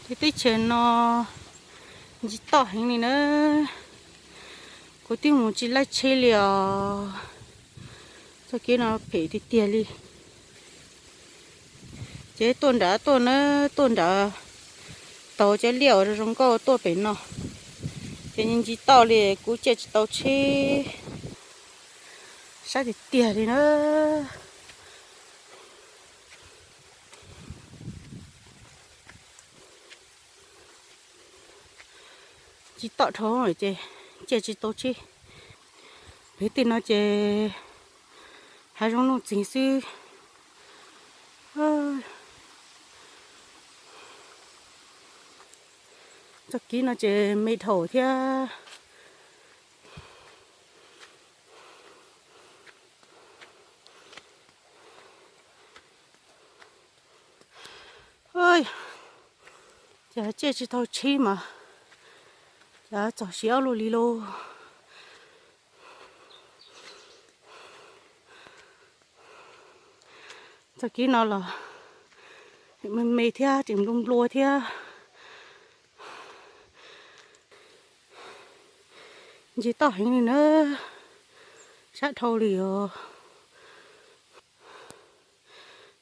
Teb chaws no ntsis toj heev li na. Kuv twb mus tsis laij tsheb li os. Txoj kev no phem tiag tiag li. Ces tuaj nrad tuaj na, tuaj nrad, taug cov liaj uas zoo nkauj tuaj pem no, ces ntsis toj li kuv caij tsis tau tsheb, sab tiag tiag li na. Tsis toj dhau ces caij tsis tau tsheb. Pem tej no ces hav zoov nuj txeeg xwb. Txoj kev no ces me dhau thiab. Ces caij tsis tau tsheb mas, ces txog siav luaj li lauj. Txoj kev no los me me thiab tseem nplua nplua thiab. Ntsis toj heev li na, sab dhau li os.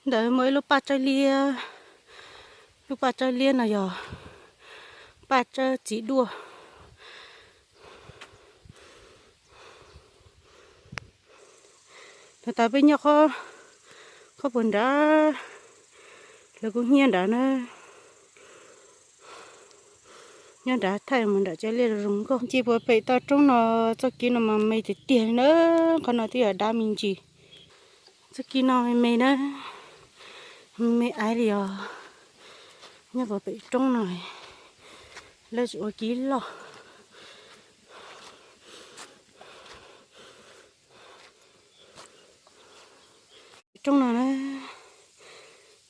Ntawd muaj ib lub paj tsawb liab, lub paj tsawb liab no yog paj tsawb txiv duaj. Lawv tas peb nyob qhov puag nrad, lawv kuj hnyiab nrad na. Nyob nrad thaij mus nram cov liaj zoo nkauj. Nce puag pem toj roob no, txoj kev no mas me tiag tiag li na. Qhov no twb yog dab me ntsis. Txoj kev no me me na, me me aiv li os. Nyob puag pem roob no, lawv tsis ua kev loj. Roob no na,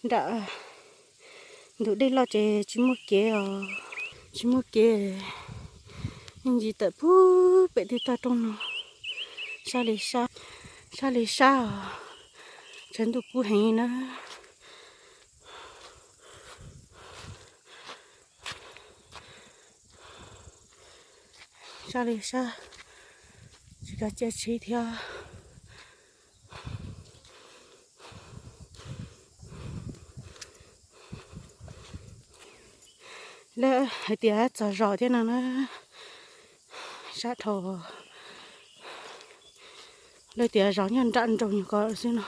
nram ntug dej loj ces tsis muaj kev os, tsis muaj kev. Ntsis tawm puag pem tej toj roob no, sab li sab, sab li sab os, tshav ntuj kub heev na. Sab li sab, tsis kav cia tsheb thiab. Lawv hais tias txog zos thiab no na, sab dhau. Lawv tias zos nyob nram nroog nyuag ko xwb no.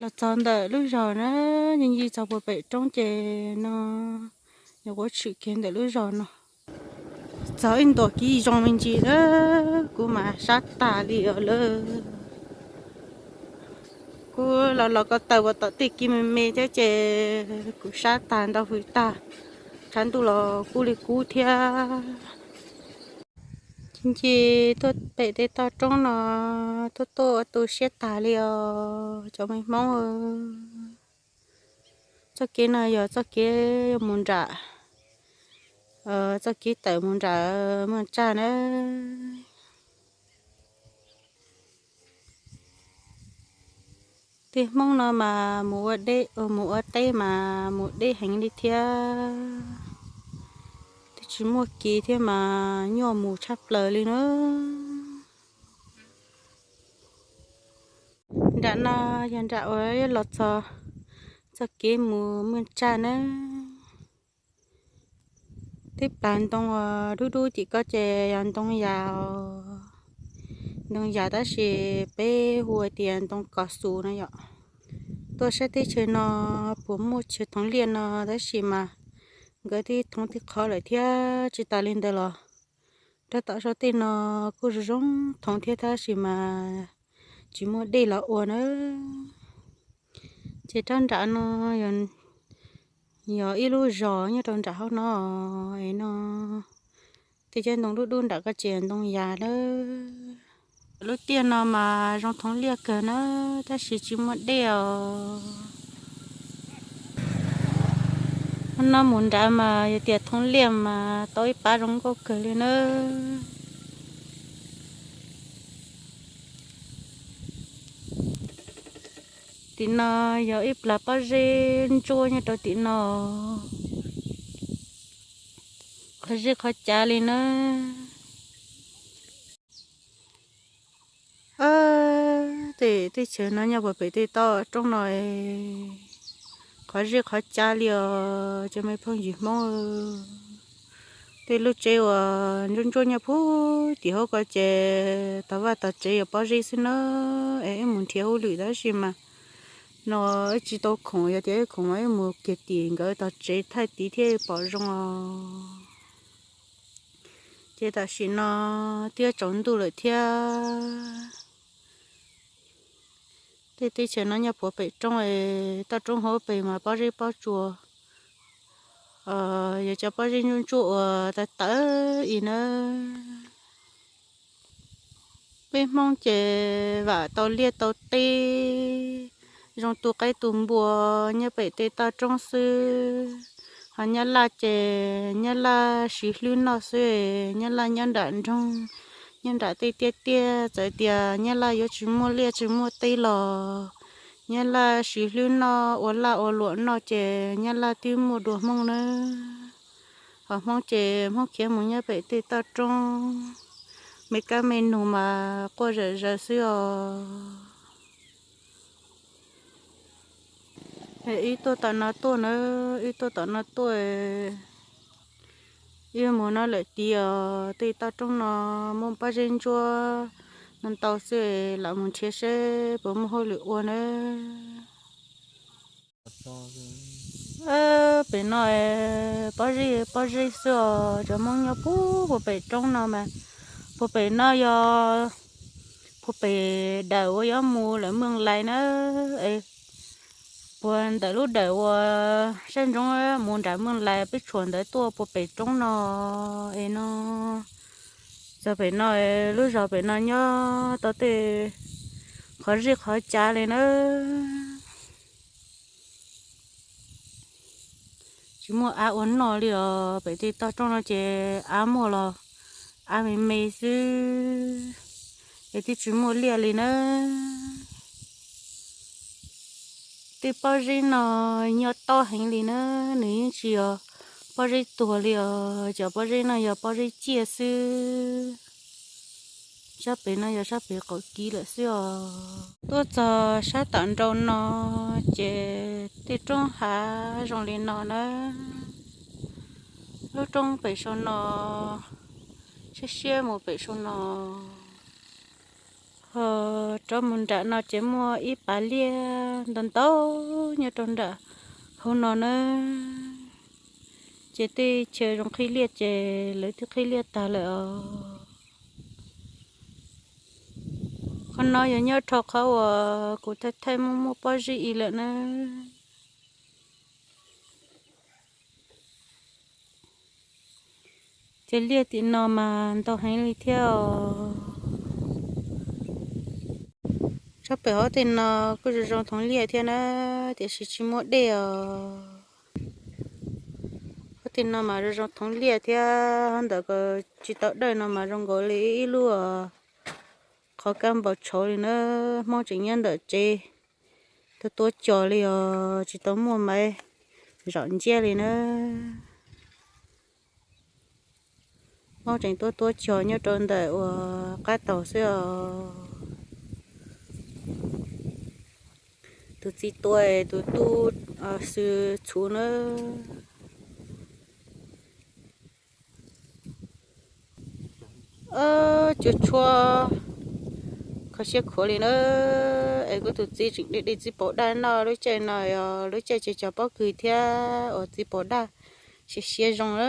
Los txog ntawm lub zos na, nce nce txog puag pem roob ces no, nyuam qhuav tshwm kiag ntawm lub zos no. Txog ib ntus kiv zoo me ntsis na, kuv mas sab tas li os lawm. Kuv los los ko taw uas tom tej kiv me me thiab ces kuv sab tas ntau hws tag, tshav ntuj los kub li kub thiab. Nce nce tuaj pem tej toj roob no, tuaj tuaj ua tu siab tas li os cov me Hmoob. Txoj kev no yog txoj kev mus nram, txoj kev tawm mus nram Muaj Tsaj na. Tej Hmoob no mas mus ua deb, mus ua teb mas mus deb heev li thiab. Twb tsis muaj kev thiab mas nyuaj mus tshaj plaws li na. Nram no yog nram uas yuav los txog txoj kev mus Muaj Tsaj na. Tej plaws ntoo uas dub dub tim ko ces yog ntoo yas, ntoo yas tab sis peb hu tias ntoo kos xus no yom. Tuaj sab teb chaws no puas muaj chaw thoov liaj no tab sis mas nkawd twb thoov tib qho lawm thiab. Tsis tas li ntawd los rau tom sab tej no kuj zoo zoo thoov thiab tab sis mas tsis muaj dej los ua na. Ces rab nram no yog ib lub zos nyob rau nram hauv no, es no tej cov ntoo dub dub nram ko ces ntoo yas na. Lub tiaj no mas zoo thoov liaj kawg na, tab sis tsis muaj dej os. No mus nrad mas yog tias thoov liaj mas tau ib pab zoo nkauj kawg li na. Tim no yog ib plag pob zeb ntsuab nyob rau tim no, qhov zeb qhov cav li na. Tej teb chaws no nyob puag pem tej toj roob no, qhov zeb qhov cav li os cov me phooj ywg Hmoob. Tej lub tsev uas ntsuab ntsuab nyob puag tim hauv ko ces tog vaj tog tsev yog pob zeb xwb na. Es wb mus nrhiav hauj lwm tab sis mas no wb tsis tau khoom, yog tias wb khoom mas wb mus kiag tim nkawd tog tsev thaij tid thiaj pom zoo os. Ces tam sim no twb tsaus ntuj lawm thiab. Tej teb chaws no nyob puag pem roob, toj roob hauv pes mas pob zeb pob tsuas, yog cov pob zeb ntsuab ntsuab uas tawv tawv ib na. Peb Hmoob ces vam tau liaj tau teb, zoo tu qaib tu npua nyob pem tej toj roob xwb. Ho Nyab Laj ces Nyab Laj siv hlwb noj xwb, Nyab Laj nyob nram nroog, nyob nram tej tiaj tiaj, txawm tias Nyab Laj yuav tsis muaj liaj tsis muaj teb los Nyab Laj siv hlwb noj ua laj ua luam noj ces Nyab Laj twb muaj dua Hmoob nawb. Ho Hmoob ces Hmoob khiav mus nyob pem tej toj roob, me kab me noog mas quaj zom zaws xwb os. Wb tuaj tom no tuaj na, wb tuaj tom no tuaj, wb mus no lawm tiag os. Tej toj roob no muaj pob zeb ntsuab no ntau xwb, lam mus nrhiav seb puas muaj hauj lwm ua na. Pem no pob zeb pob zeb xwb os, cov Hmoob nyob puag puag pem roob no mas, puag pem no yog puag pem dawm uas yuav mus lawm Meej Lais na. Puag ntawm lub dawm uas sab ntsoov mus nram Meej Lais peb tshuam ntawd tuaj puag pem roob no es no, txog pem no lub zos pem no nyob tau tej qhov zeb qhov cav li na. Tsis muaj av ua noj li os, pem tej toj roob no ces av muaj los av me me xwb, es twb tsis muaj liaj li na. Tej pob zeb no nyob tob heev li na, nws yeej tsis yog pob zeb tuag li os, cov pob zeb no yog pob zeb ciaj xwb. Sab pem no yog sab pem qaum kiv lawm xwb os. Tuaj txog sab tom nraud no ces tej roob hav zoo li no na. Lub roob pem saum no, siab siab mus pem saum no. Ho rov mus nram no ces muaj ib pas liaj ntau ntau nyob rau nram hauv no na. Ces tej chaw zoo qhib liaj ces lawv twb qhib liaj tag lawm os. Qhov no yog nyob rau qhov uas kuv thaij thaij muaj muaj pob zeb ib lawm na. Ces liaj tim no mas ntau heev li thiab os. Sab pem hauv tej no kuj zoo zoo thoov liaj thiab na, tiam sis tsis muaj dej os. Hauv tej no mas zoo zoo thoov liaj thiab, hauv ntawm ko tsis tau dawj no mas zoo nkaus li ib lub qhov kab npau tshauv li na. Hmoob tseem nyob ntawm tsev tuav tuav cos li os, tsis tau muaj maiv zom nciab li na. Hmoob tseem tuav tuav cos nyob rau ntawm uas qab taug xwb os. Tus txiv tuav, tus tub xwb txhuv na. Cuag tshuab kho siab khuav li na. Es kuv tus txiv tseem de de txiv paum daj noj lub caij no, lub caij tsis cog pob kws thiab uas txiv paum daj siav siav zoo na.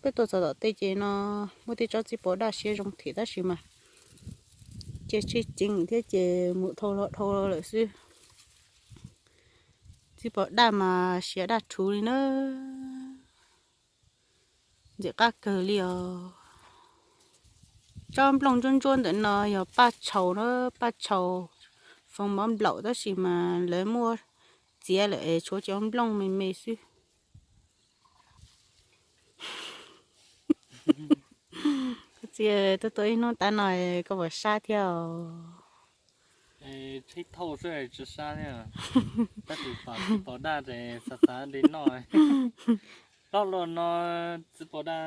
Peb tuaj txog tom tej ces no muaj tej tsob txiv paum daj siav zoo thiab tab sis mas ces tsis ceev thiab ces mus dhau los dhau los lawm xwb. Txiv paum daj mas siav daj rhuv li na. Ntxim qab kawg li os. Tsob nplooj ntsuab ntsuab ntawm no yog paj tshaus na, paj tshaus foom mov nplaum tab sis mas lawv muab txiav lawm es tshuav cov nplooj me me xwb. Koj txiv, tuaj tuaj ib hnub tav no koj puas sab thiab os? Tsheb thauj xwb tsis sab thiab. Tab sis pom txiv paum daj ces xav xav de noj. Toj luaj no txiv paum daj,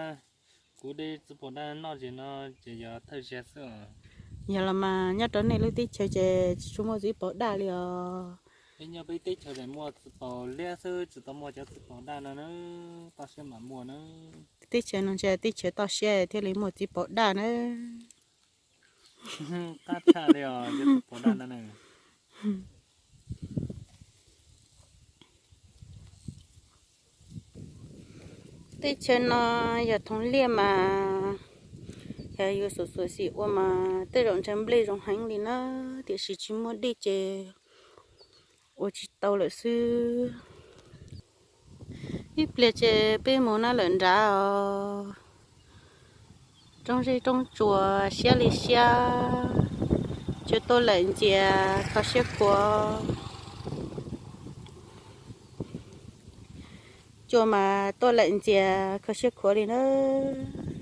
kuv de txiv paum daj noj ces no ces yog thawj zaug xwb. Yog los mas nyob rau nej lub teb chaws ces tsis tshua muaj txiv paum daj li os. Peb nyob peb teb chaws ces muaj txiv paum liab xwb, tsis tau muaj cov txiv paum daj no na. Toj siab mam muaj na. Teb chaws no ntshe teb chaws toj siab thiaj li muaj txiv paum daj na. Qab tshaj li os, cov txiv paum daj no na. Teb chaws no yog thoov liaj mas yog yus xum xum xim ua mas tej zaum ntshe nplej zoo heev li na, tiam sis tsis muaj dej ces ua tsis tau lawm xwb. Ib pliag ces peb mus na lawm nrad os. Roob zeb roob tsuas siab li siab, cua tuaj lawm ntxias kho siab khuav. Cua mas tuaj lawm ntxias kho siab khuav li nawb.